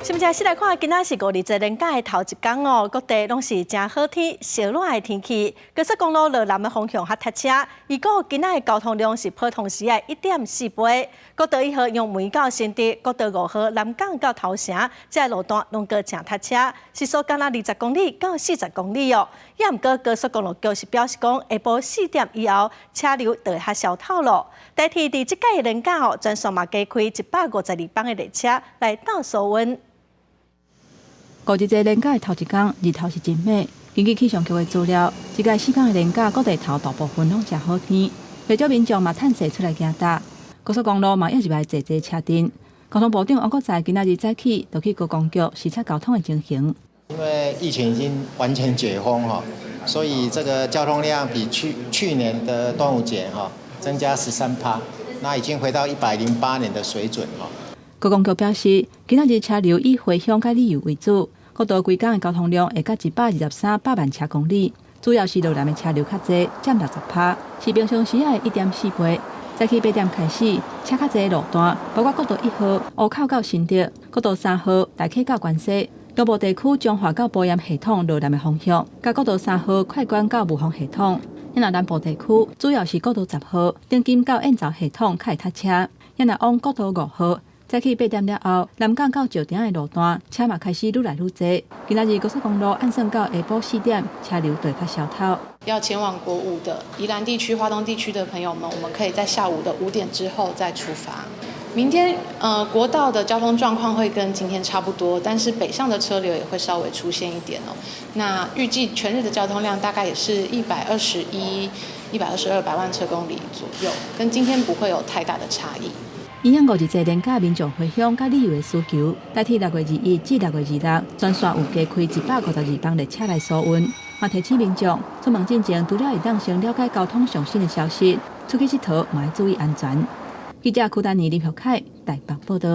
是毋是？先來看，今仔是五二節連假的頭一工哦，各地攏是誠好天、燒熱的天氣。高速公路羅南的方向較塞車，預估今仔的交通量是普通時的1.4倍。國道1號楊梅到新竹，國道5號南港到頭城，這个路段攏閣誠塞車，時速干焦20公里到40公里哦。也毋過高速公路局是表示講，下晡4點以後車流就會較消透咯。台鐵佇這屆的連假哦，全線嘛加開152班的列車來鬥疏運。五二節連假的頭一工，日頭是真美。根據氣象局的資料，這屆4天的連假，各地頭大部分攏誠好天，袂少民眾嘛趁勢出來行踏。高速公路嘛猶入來濟濟車陣。交通部長王國材今仔日早起就去高公局視察交通的情形。因為疫情已經完全解封哈，所以這個交通量比去去年的端午節哈增加13趴，那已經回到108年的水準哈。高公局表示，今仔日車流以回鄉佮旅遊為主，國道規工的交通量會到123.3百萬車公里，主要是羅南的車流較濟，佔60趴，是平常時的1.4倍。早起8點開始，車較濟的路段，包括國道1號湖口到新竹、國道3號大溪到關西、中部地區彰化到埔鹽系統羅南的方向，佮國道3號快關到霧峰系統。若南部地區主要是國道10號長金到燕巢系統較會塞車，若往國道5號。早起8點了後，南港到石碇的路段車嘛開始愈來愈濟。今仔日高速公路按算到下晡4點，車流就會較消透。要前往國五的宜蘭地區、花東地區的朋友們，我們可以在下午的5點之後再出發。明天，國道的交通狀況會跟今天差不多，但是北上的車流也會稍微出現一點哦。那預計全日的交通量大概也是121、122百萬車公里左右，跟今天不會有太大的差異。因應五二節連假民眾回鄉佮旅遊的需求，台鐵6月21至6月26，全線有加開152班列車來疏運。嘛提醒民眾出門進前，除了會當先了解交通上新的消息，出去𨑨迌嘛愛注意安全。記者柯丹妮林玉凱台北報道。